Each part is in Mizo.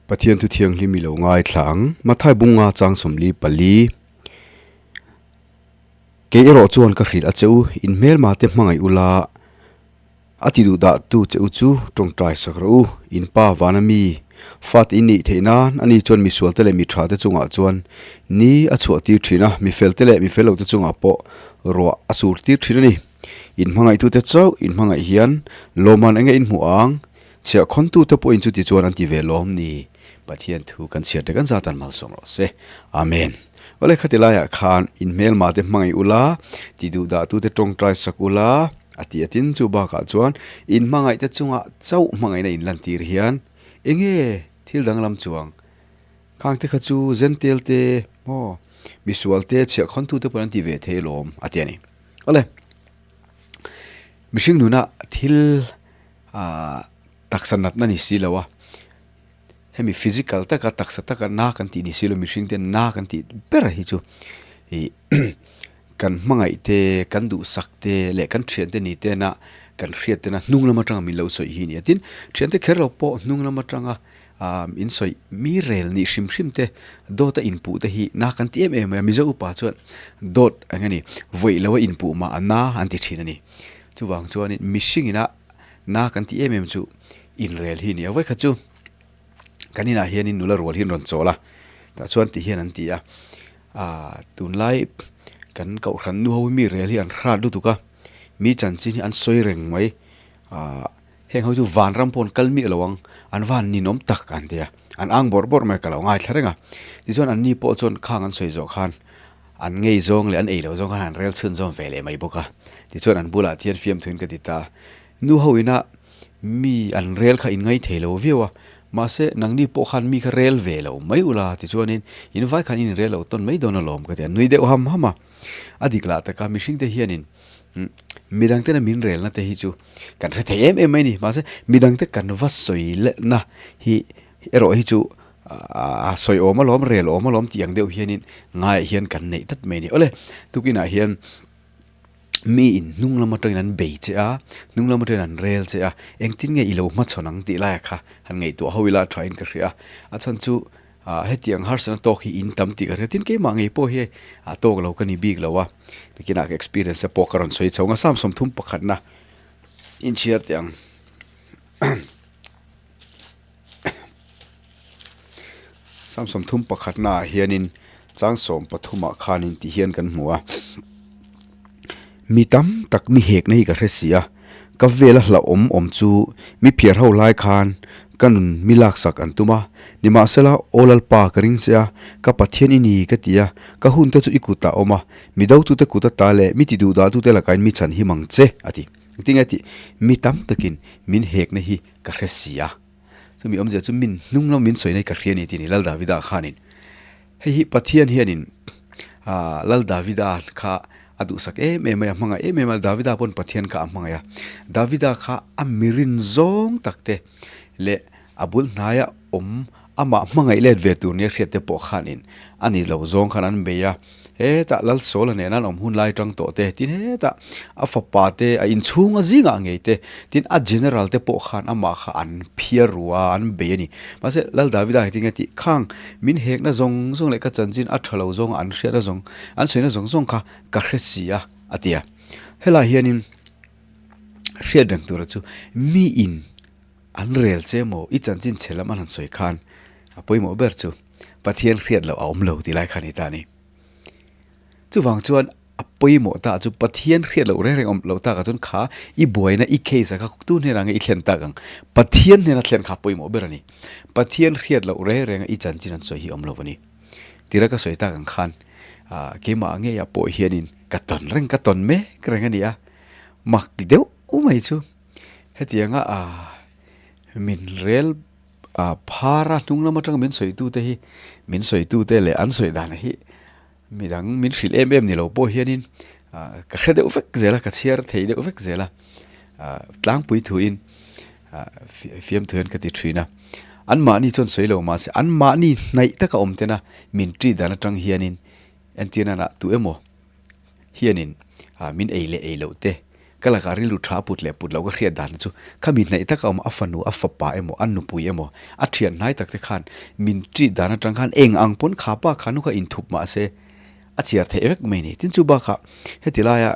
Pathian thu thianghlim i lo ngaithla ang. Mathai bunga chang 44. Kei erawh chuan ka hrilh a che u, in hmelma te hmangaih ula, a ti duh dah tu che u chu tawngtai sak rawh u. In pa vana mi fate in nih theih nan ani chuan misual te leh mi tha te chungah chuan ni a chhuah tir thin a, mi fel te leh mi fel lo te chungah pawh ruah a sur tir thin a ni. In hmangaih tu te chauh in hmangaih hian lawmman enge in hmuh ang? Chhiah khawntute pawhin chuti chuan an ti ve lawm ni? Pathian thu kan chhiar te kan zat an malsawm rawh se. Amen. Awle khati laiah khan in hmelma te hmangaih ula, ti duh dah tute tawngtai sak ula, a ti a tin chu bakah chuan in hmangaih te chungah chauh hmangaihna in lantir hian enge thil danglam chuang khang te kha chu Zentel te maw misual te chhiah khawntute pawhin an ti ve thei lawm a ti a ni. Awle mihring nuna thil Ahh taksa natna ni si lo a, hemi physical taka taksa taka na kan tih ni si lo mihring ten na kan tih ber hi chu ih kan hmangaih te kan duhsak te leh kan thiante ni tena kan hriat tena hnung lam atanga min lo sawi hi a ni a tin thiante kher lo pawh hnung lam atanga ahh min sawi mi rel nih hrim hrim te dawt a inpuh te hi na kan ti em em mai a mizo upa chuan dawt eng nge ni vawi lo a inpuh mah a na an ti thin a ni chuvang chuanin mihring ina Na kan tih em em chu inrel hi a ni a, vawikhat chu kan inah hianin nula rual hi an rawn chawl a, tah chuan ti hian an ti a, aaa tunlai kan kohhran nu ho hi mi rel hi an hrat lutuk a, mi chanchin hi an sawi reng mai, aaa heng ho chu vanram pawh an kal miah lo ang, an va han ninawm tak an ti a, an ang bawrh bawrh mai ka lo ngaithla reng a, tichuan an ni pawh chuan khang an sawi zawh khan An ngei zawng leh an ei lo zawng khan an rel chhun zawm ve leh mai bawk a. Tichuan an bulah thian fiamthuin ka ti ta. Nu ho ina mi an rel kha in ngai thei lo viau a, mahse nangni pawh khan mi kha rel ve lo mai ula tichuanin in vai khan in rel lo tawn mai dawn alawm ka ti a, nui deuh ham ham a. A dik lah taka mihringte hianin midangtena min relna te hi chu kan hre thei em em mai a ni. Mahse midangte kan va sawi lehna hi erawh hi chu A sawi awm alawm, rel awm alawm tih ang deuh hianin ngaiah hian kan neih tlat mai a ni. Awle, tukinah hian miin hnung lam atangin an bei che a, hnung lam atangin an rel che a, engtin nge i lo hmachhawn ang tih laiah kha han ngaihtuah ho ila thain ka hria a. A chhan chu hetiang harsatna tawk hi in tam tih ka hria, tin keimah ngei pawh hi a tawk lo ka ni bik lo a, tukinah ka experience te pawh ka rawn sawi chho ang a, Psalm 31 inchhiar teh ang. Samsung thum pakhatnaah hianin chang 13ah khanin ti hian kan hmu a mi tam tak mi hekna hi ka hre si a ka vela hlauhawm awm chu mi phiar ho lai khan ka nun mi laksak an tum a nimahsela aw lalpa ka ring che a ka Pathian i ni ka ti a ka hun te chu i kutah a awm a mi dotute kut ata leh mi ti duhdahtute lakain mi chhan him ang che a ti engtin nge tih mi tam takin min hekna hi ka hre si a, chumi awmzia chu min hnung lam min sawi na hi ka hria a ni tih a ni Lal Davida khanin. Hei hi Pathian hianin ah Lal Davida kha a duhsak em em mai a, a hmangaih em em a, Davida pawn Pathian kha a hmangaih a, Davida kha a mirin zawng tak te leh a bul hnaia awm amah hmangaih let ve tur nia hriat te pawh khanin a ni lo zawng khan an bei a, hetah Lalsawla nena an awm hun lai tang tawh te tin hetah a fapa te a inchhung a zingah ngei te tin a general te pawh khan amah kha an phiar ru a an bei a ni mahse Lal Davida hi tinge tih khang min hekna zawng zawng leh ka chanchin a tha lo zawng an hriatna zawng an sawina zawng zawng kha ka hre si a a ti a helaiah hianin hriat reng tura chu mi in An rel che maw? I chanchin chhe lam an han sawi khan a pawimawh ber chu Pathian hriat loh a awm lo tih lai kha a ni ta a ni. Chuvang chuan a pawimawh ta chu Pathian hriat loh reng reng awm loh takah chuan kha i buaina i case ah kha tu hnenah nge i thlen tak ang? Pathian hnena thlen kha a pawimawh ber a ni. Pathian hriat loh reng renga i chanchin an sawi hi awm lo a ni. Tira ka sawi tak ang khan keimah ngeiah pawh hianin ka tawn reng ka tawn mek reng a ni a, mak deuh mai chu. Hetianga min rel phara hnung lam atanga min sawitute hi min sawitute leh an sawi dan hi midang min hrilh em em ni lo pawh hianin ka hre deuh vek zel a ka chhiar thei deuh vek zel a tlangpui thuin fiamthu hian ka ti thin a anmahni chuan sawi lo mahse anmahni hnaih taka awm tena min ṭi dan atang hianin entirna lah tu emaw hianin min ei leh ei loh te. Ka lakah rilru tha put leh put loh ka hriat dan chu khami hnaih taka awm a fanu, a fapa emaw, a nupui emaw, a thian hnai tak te khan min treat dan atang khan eng ang pawn kha pa kha nu kha inthup mah se a chhiar theih vek mai ni. Tin chu bakah heti laia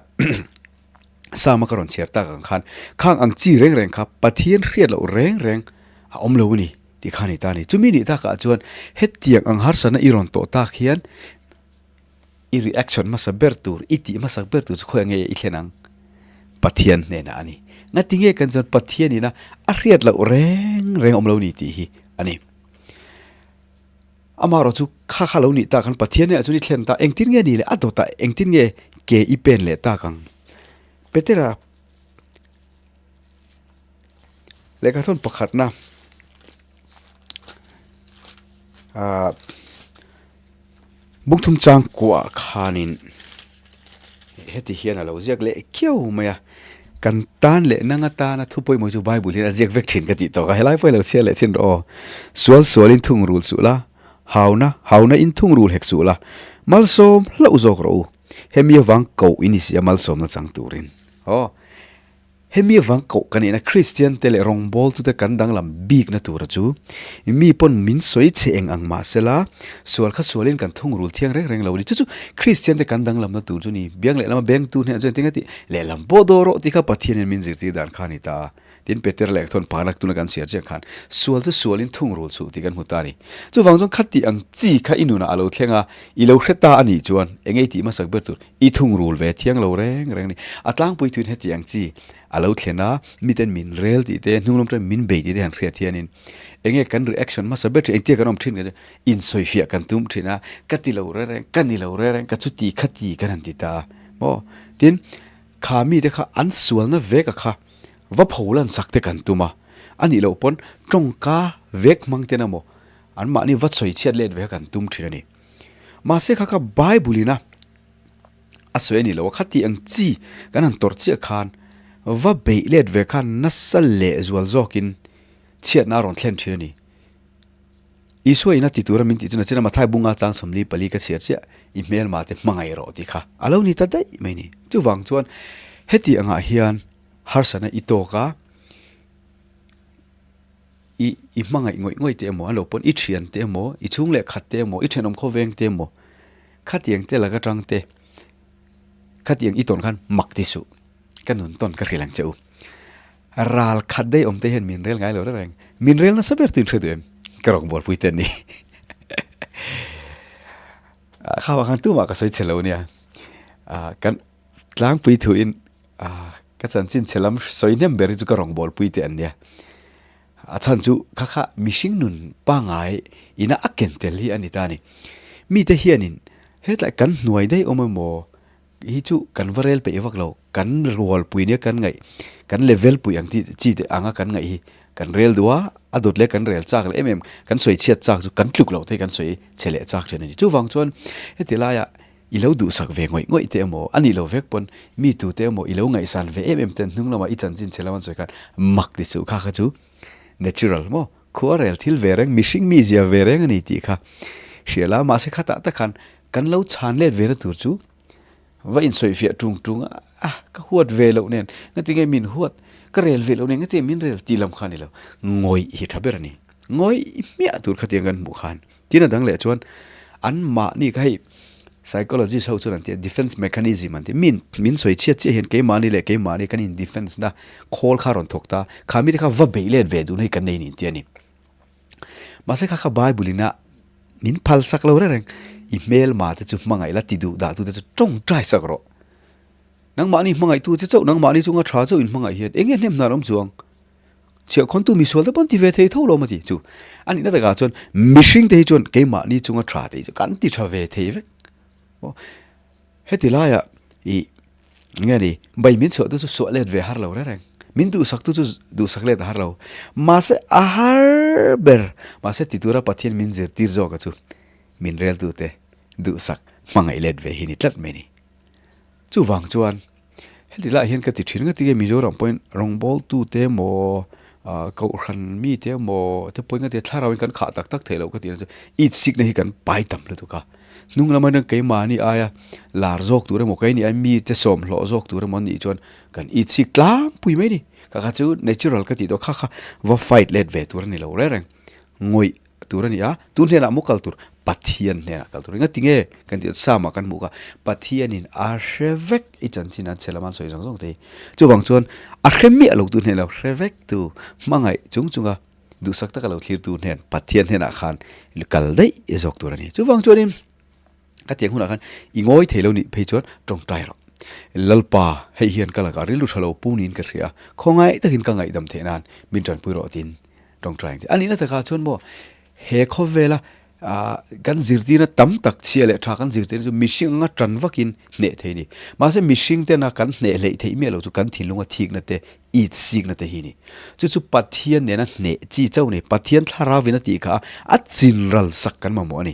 Sama ka rawn chhiar tak ang khan khang ang chi reng reng kha Pathian hriat loh reng reng a awm lo a ni tih kha a ni ta a ni. Chumi nih takah chuan hetiang ang harsatna i rawn tawh tak hian I reaction hmasa ber tur, i tih hmasak ber tur chu khawiah nge i thlen ang? Pathian hnenah a ni. Ngati nge kan chuan Pathian ina a hriat loh reng reng awm lo ni tih hi a ni. Amaherawh chu kha kha lo nih tak ang Pathian hnenah chuan i thlen ta, engtin nge ni le a dawtah engtin nge ke i pen leh tak ang? Petera lehkhathawn pakhatna ah. Bungthum chang kuah khanin heti hian a lo ziak leh kiau mai a, kan tan leh nang atana thu pawimawh chu Bible hian a ziak vek thin ka tih tawk a, helai pawh hi lo chhiar leh chin rawh aw. Sual sualin thungrul suh la, hauna hauna in thungrul hek suh la, malsawm hlauh zawk rawh u, hemi avang koh i ni si a malsawmna chang turin aw. Hemi avang koh ka nihna Kristian te leh rawngbawltute kan danglam bikna tura chu mi pawn min sawi che eng ang mah sela, sual kha sualin kan thungrul thiang reng reng lo a ni. Chu chu Kristian te kan danglamna tur chu ni. Biang lehlama bengtu hnenah chuan engtin nge tih lehlam pawh daw rawh tih kha Pathianin min zirtir dan kha a ni ta a. Tin, Peter leh Thawn Panak tuna kan chhiar chiang khan sual chu sualin thungrul suh tih kan hmu ta a ni. Chuvang chuan khati ang chi kha i nunah a lo thleng a, i lo hre ta a nih chuan eng nge i tih hmasak ber tur? I thungrul ve thiang lo reng reng a ni. A tlangpui thuin heti ang chi a lo thlen a, miten min rel tih te, hnung lam atangin min bei tih te han hriat hianin enge kan reaction hmasa ber thin, engtia kan awm thin kan insawifiah kan tum thin a, ka ti lo reng reng, ka ni lo reng reng, ka chuti kha ti kan han ti ta a maw? Tin, kha mite kha an sualna veka kha va pho lan sak te kan tum a, a nih loh pawn tawngka vek hmang ten emaw anmahni va sawi chhiat let ve kha kan tum thin a ni. Mahse kha kha Bible ina a sawi a ni lo a, khati ang chi kan han tawrh chiah khan va beih let ve khan nasa leh zual zawkin chhiatna a rawn thlen thin a ni. Isua ina ti tura min tih chu nachin a Mathai bunga chang 44 ka chhiar chiah i hmelma te hmangaih rawh tih kha a lo ni ta daih mai ni. Chuvang chuan heti angah hian harsatna i tawk a, I i hmangaih ngawih ngawih te emaw, a lo pawn i thian te emaw, i chhung leh khat te emaw, i thenawm khawveng te emaw, khatiang te laka tang te, khatiang i tawn khan mak ti suh, ka nun tawn ka hrilh ang che u. Ral khat daih awm te hian min rel ngai lo reng reng, min rel nasa ber tu in hre duh em? Ka rawngbawlpui te an ni. Kha vang khan tumah ka sawi chhe lo nia. Kan tlangpui thuin Ka chanchin chhe lam sawi hnem ber hi chu ka rawngbawlpui te an nia. A chhan chu kha kha mihring nun pangai ina a ken tel hi a ni ta a ni. Mite hianin hetlai kan hnuai daih awm emaw hi chu kan va rel peih vak lo, kan rualpui nia kan ngaih, kan level pui ang tih chi te anga kan ngaih hi kan rel duh a, a dawt leh kan rel chak leh em em, kan sawi chhiat chak chu kan tluk loh te hi kan sawi chhe leh chak thin a ni. Chuvang chuan heti laiah I lo duhsak ve ngawih ngawih te emaw, a nih lo vek pawn mi tu te emaw i lo ngaihsan ve em em ten hnung lamah i chanchin chhe lam an sawi khan mak ti suh kha kha chu natural maw khuarel thil ve reng mihring mi zia ve reng a ni tih kha hria la mahse khatah tak khan kan lo chhan let ve na tur chu va insawifiah tung tung a ah ka huat ve loh nen ngatinge min huat ka rel ve loh nen ngatinge min rel tih lam kha a ni lo ngawih hi tha ber a ni ngawih hmiah tur khatiang kan hmuh khan. Tin a dang leh chuan an mahni kha hei psychologist ho chuan an ti a defence mechanism an ti min min sawi chhiat chiah hian keimahni leh keimahni kan in defence na khawl kha rawn thawk ta kha mite kha va beih let ve duhna hi kan nei niin ti a ni. Mahse kha kha Bible ina min phal sak lo reng reng i hmelma te chu hmangaih la ti duh dah tu te chu tawngtai sak rawh. Nangmahni hmangaihtu che chauh nangmahni chunga tha chauh in hmangaih hian eng nge hnem hnar awm chuang? Chhiahkhawntu misual te pawn ti ve thei tho lo maw ti chu a nihna takah chuan mihring te hi chuan keimahni chunga tha te hi chu kan ti tha ve thei vek aw heti laiah ih nge ni bai min chhuah tu chu suah let ve har lo reng reng min duhsak tu chu duhsak let a har lo mahse a har ber mahse ti tura Pathian min zirtir zawk a chu min rel tu te duhsak hmangaih let ve hi ni tlat mai ni chuvang chuan. Heti laiah hian ka ti thin nga tinge Mizoram pawhin rawngbawltu te emaw ah kohhran mi te emaw te pawhin nga ti thlarau in kan khah tak tak theih loh ka tih na chu it sikna hi kan pai tam lutuk a. Hnung lama hian keimahni aia lar zawk tur emaw keini aia mite sawm hlawh zawk tur emaw an nih chuan kan itsik tlangpui mai a ni. Kha kha chu natural ka tih tawh kha kha va fight let ve tur a ni lo reng reng. Ngawih tur a ni a, tun hnenah maw kal tur? Pathian hnenah kal tur. Engati nge kan tih Psalm ah kan hmuh kha Pathianin a hre vek i chanchin an chhe lama an sawi zawng zawng te hi. Chuvang chuan a hre miah lo tu hnenah hre vek tu hmangaih chung chunga duhsak taka lo thlirtu hnen Pathian hnenah khan kal daih zawk tur a ni. Chuvang chuanin ka tiang hunah khan i ngawi thei lo nih phei chuan tawngtai rawh. Lalpa, hei hian ka lakah rilru tha lo pu niin ka hria a, khawngaih takin ka ngaihdam theih nan min tanpui rawh tiin tawngtai ang che. A nihna takah chuan maw he khawvela kan zirtirna tam tak chhia leh tha kan zirtirna chu mihring anga tan vakin hneh thei a ni. Mahse mihring tena kan hneh hleih theih miah lo chu kan thinlunga thikna te, it sikna te hi a ni. Chu chu Pathian nena hneh chi chauh a ni. Pathian thlarauvin a tih kha a chinral sak kan mamawh a ni.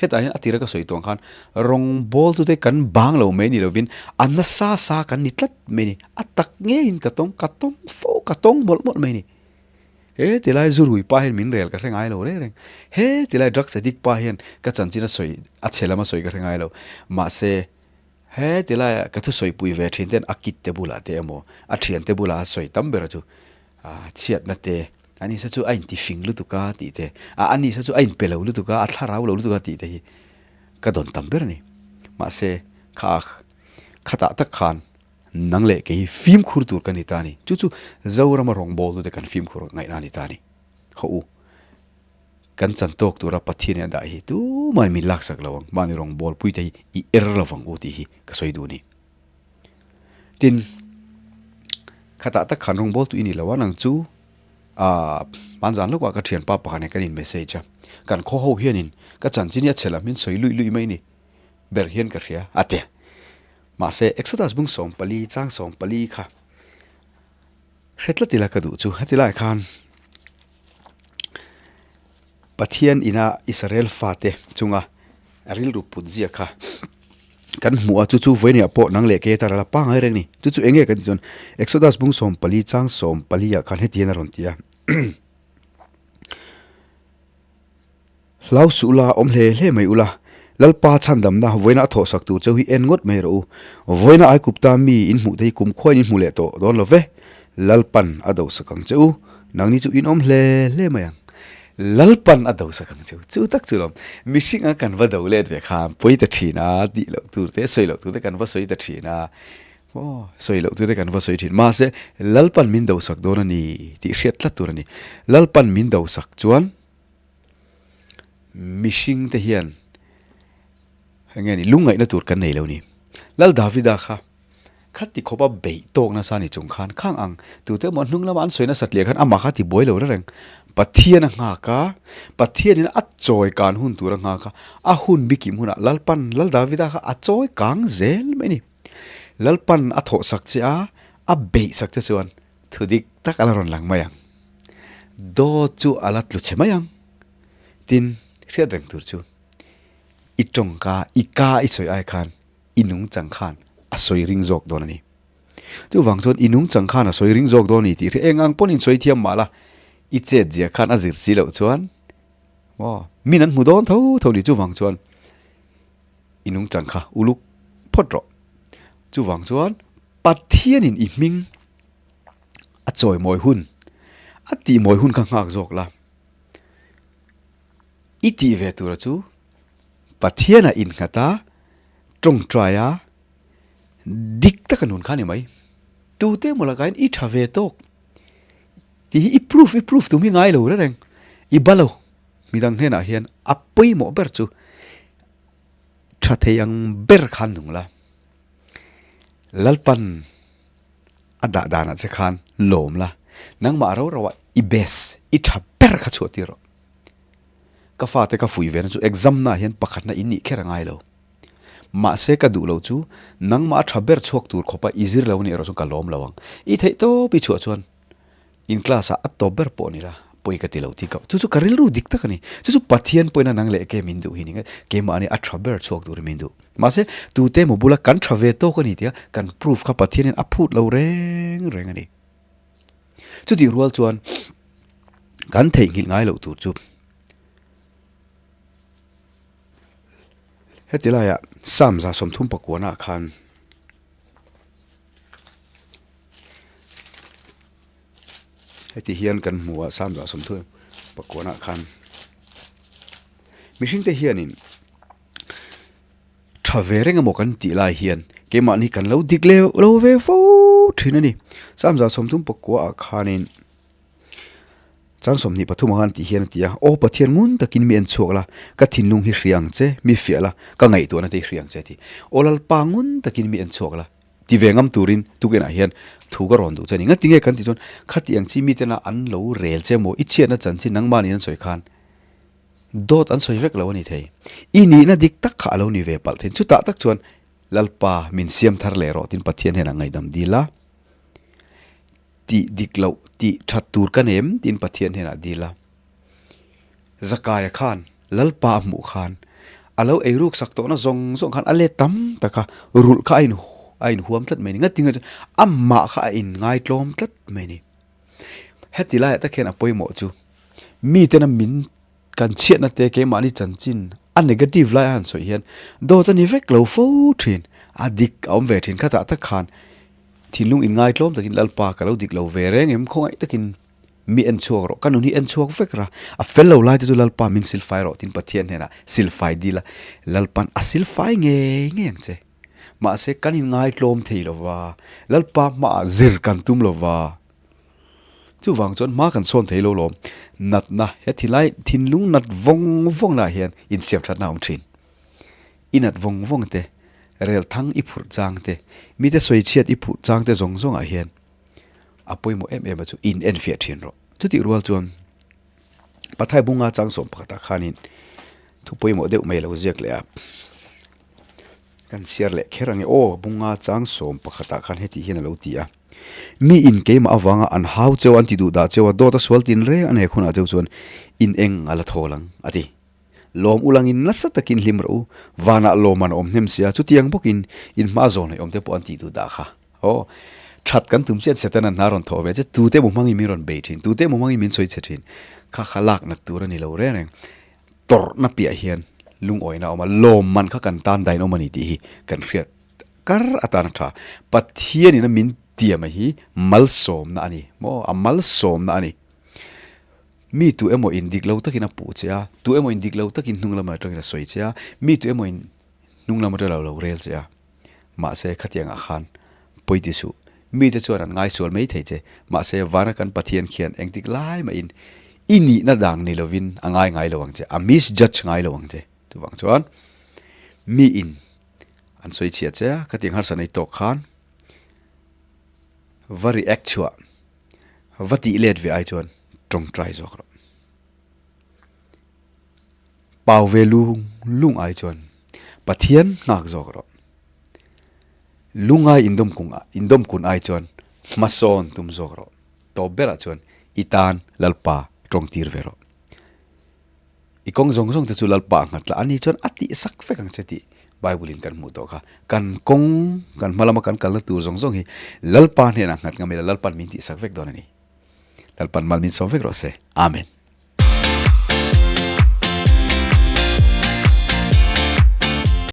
Hetah hian a tira ka sawi tawh ang khan rawngbawltute kan bang lo mai ni lovin a nasa sa kan ni tlat mai a ni. A tak ngeiin ka tawng, ka tawng fo, ka tawng mawlh mawlh mai a ni. He tilai zurui pa hian min rel ka hre ngai lo reng reng. He tilai drugs addict pa hian ka chanchin a sawi, a chhe lam a sawi ka hre ngai lo. Mahse, he tilai ka thusawi pui ve thin ten a kit te bulah te emaw, a thian te bulah a sawi tam ber chu chhiatna te, a nisa chu a inti fing lutuk a tih te, a nisa chu a inpe lo lutuk a, a thlarau lo lutuk a tih te hi ka dawn tam ber a ni. Mahse, kha khatah tak khan Nang leh kei hi fimkhur tur ka ni ta a ni. Chu chu Zorama rawngbawltute kan fimkhur ngaihna a ni ta a ni. Haw u, kan chan tawk tura Pathian in a dah hi tumahin min laksak lo ang, mahni rawngbawlpuite hi i er lo vang u tih hi ka sawi duh a ni. Tin, khatah tak khan rawngbawltu i ni lo a, nang chu aah hmanzan lawkah ka thianpa pakhat nen kan in message a, kan khaw ho hianin ka chanchin hi a chhe lam hian sawi luih luih mai a ni ber hian ka hria a ti. Mahse, Exodus bung 14 chang 14 kha hre tlat ila ka duh chu. Heti lai khan Pathian ina Israel fate chunga rilru put zia kha kan hmuh a, chu chu vawinia pawh nang leh kei atan a la pangai reng ni. Chu chu eng nge kan tih chuan Exodus bung 14 chang 14 ah khan heti hian a rawn ti a. Hlau suh la, awm hle hle mai ula, Lalpa chhandamna vawiina a thawhsak tur cheu hi en ngawt mai rawh u. Vawiina Aigupta mi in hmuh te hi kumkhuain in hmu leh tawh dawn lo ve. Lalpan a dosak ang che u, nangni chu in awm hle hle mai ang. Lalpan a dosak ang che u, chu tak chu lawm. Mihring anga kan va do let ve khan pawi ta thin a, tih loh tur te, sawi loh tur te kan va sawi ta thin a, aw, sawi loh tur te kan va sawi thin. Mahse, Lalpan min dosak dawn a ni tih hriat tlat tur a ni. Lalpan min dosak chuan. Mihring te hian eng nge ni lungngaihna tur kan nei lo ni. Lal Davida kha khati khawpa beih tawk nasa ni chung khan khang ang tute emaw hnung lama an sawi nasat leh khan amah kha ti buai lo reng. Pathian a nghak a, Pathianin a chawi kan hun tur a nghak a, a hun bikim hunah Lalpan Lal Davida kha a chawi kang zel mai a ni. Lalpan a thawhsak che a, a beihsak che chuan Thu dik tak a la rawn lang mai ang. Dawt chu a la tlu chhe mai ang. Tin, hriat reng tur chu i tawngka, i ka i sawi ai khan i nungchang khan a sawi ring zawk dawn a ni. Chuvang chuan i nungchang khan a sawi ring zawk dawn a ni tih hria eng ang pawn insawi thiam mah la, i chet zia khan a zir si loh chuan maw min an hmu dawn tho tho a ni. Chuvang chuan i nungchang kha uluk phawt rawh. Chuvang chuan Pathianin i hming a chawi mawi hun, a tih mawi hun kha nghak zawk la. I tih ve tura chu Pathianah innghat a, tawngtai a, dik taka nun kha a ni mai. Tute emaw lakain i tha ve tawk tih hi i proof i proof tum hi ngai lo reng reng. I ba lo, midang hnenah hian a pawimawh ber chu tha thei ang ber khan nung la. Lalpan a dah danah che khan lawm la, nangmah ro ro ah i best, i tha ber kha chhuah tir rawh. Ka fate ka fuih ve na chu exam na ah hian pakhatna in nih kher a ngai lo. Mahse ka duh lo chu nangmah a tha ber chhuak tur khawpa i zir lo anih erawh chuan ka lawm lo ang. I theih tawp i chhuah chuan In class ah a tawp ber pawh ni la, pawi ka ti lo tih ka, chu chu ka rilru dik tak a ni. Chu chu Pathian pawhin a nang leh ke min duh hi ni nge, keimahni a tha ber chhuak turin min duh. Mahse, tute emaw bula kan tha ve tawk a ni tia kan proof kha Pathianin a phut lo reng reng a ni. Chutih rual chuan kan theihnghilh ngai loh tur chu. Heti laiah Psalm 130 pakuanah khan heti hian kan hmu a Psalm 130 pakuanah khan mihringte hianin tha ve reng emaw kan tih lai hian keimahni kan lo dik leh lo ve fo thin a ni. Psalm 130 pakuaah khanin Chang 23 ah khan tih hian a ti a, Aw Pathian ngun takin mi en chhuak la, ka thinlung hi hria ang che, mi fiah la, ka ngaihtuahna te hi hria ang che a ti. Aw Lalpa ngun takin mi en chhuak la, ti ve ngam turin tukinah hian thu ka rawn duh che a ni. Ngati nge kan tih chuan khati ang chi mitena an lo rel che maw, i chhiatna chanchin nangmah niin an sawi khan dawt an sawi vek lo a ni thei. I nihna dik tak kha a lo ni ve palh thin. Chutah tak chuan Lalpa min siam thar leh rawh tiin Pathian hian a ngaihdam dil a. Tih dik loh, tih that tur ka nem tiin Pathian hnenah dil a. Zakaia khan Lalpa a hmuh khan a lo eiruk sak tawhna zawng zawng khan a let tam tak a, rulh kha a in a inhuam tlat mai a ni. Ngatinge chuan amah kha a inngaitlawm tlat mai a ni. Heti laiah tak hian a pawimawh chu mitena min Kan chhiatna te keimahni chanchin a negative lai a han sawi hian dawt a ni vek lo fo thin, a dik a awm ve thin. Khatah tak khan thinlung inngaitlawm takin Lalpa ka lo dik lo ve reng em, khawngaih takin mi en chhuak rawh, ka nun hi en chhuak vek ra, a fel lo lai te chu Lalpa min silfai rawh tiin Pathian hnenah silfai dil a, Lalpan a silfai ngei ngei ang che. Mahse kan inngaitlawm thei lo va, Lalpa hmaah zir kan tum lo va. Chuvang chuan hma kan sawn thei lo lawm. Natna, he thilai thinlung nat vawng vawng lah hian insiam thatna a awm thin. I nat vawng vawng te, rel thang i phurh chang te, mite sawi chhiat i phurh chang te zawng zawngah hian a pawimawh em em a chu in enfiah thin rawh. Chutih rual chuan Pathai bunga chang sawm pakhatah khanin thu pawimawh deuh mai a lo ziak leh a. Kan chhiar leh kher ang e aw, bunga chang 11ah khan heti hian a lo ti a, Mi in keimah avanga an hau cheu an ti duh dah cheu a, dawt a sual tin reng an hek hunah cheu chuan in eng a la thawl ang, a ti. Lawm ulangin nasa takin hlim rawh u, vanah lawm an awm hnem sia, chutiang bawkin in hma zawn hei awm te pawh an tih duh dah kha. Aw, that kan tum chian Setana hna rawn thawh ve che, tute emaw hmangin min rawn bei thin, tute emaw hmangin min sawi chhe thin, kha kha lak nat tur a ni lo reng reng. Tawrhna piah hian lungawina a awm a, lawmman kha kan tan dain awm a ni tih hi kan hriat kar atan a tha. Pathianin a min tiam a hi malsawmna a ni maw? A malsawmna a ni. Mi tu emaw in dik lo takin a puh che a, tu emaw in dik lo takin hnung lamah atangin a sawi che a, mi tu emaw in hnung lam atang lo rel che a. Mahse, khatiangah khan pawi ti suh. Mite chuan an ngaisual mai thei che. Mahse, vana kan Pathian khian engtik lai mahin i nihna dang ni lovin a ngai ngai lo ang che, a misjudge ngai lo ang che. Chuvang chuan miin an sawi chhia che a, khatiang harsa nei tawk khan va react chhuah, va tih let ve ai chuan tawngtai zawk rawh. Pau ve lung lung ai chuan Pathian nghak zawk rawh. Lungai indawm kung indawm kun ai chuan hmasawn tum zawk rawh. Tawp berah chuan i tan Lalpa tawng tir ve rawh. I kawng zawng zawng te chu Lalpa a nghat la, ani chuan a tih sak vek ang che tih Bible in kan hmuh tawh kha. Kan kawng, kan hma lama kan kalna tur zawng zawng hi Lalpa hnenah nghat ngam ila Lalpa'n min tih sak vek dawn a ni. Lalpa'n mal min sawm vek rawh se. Amen.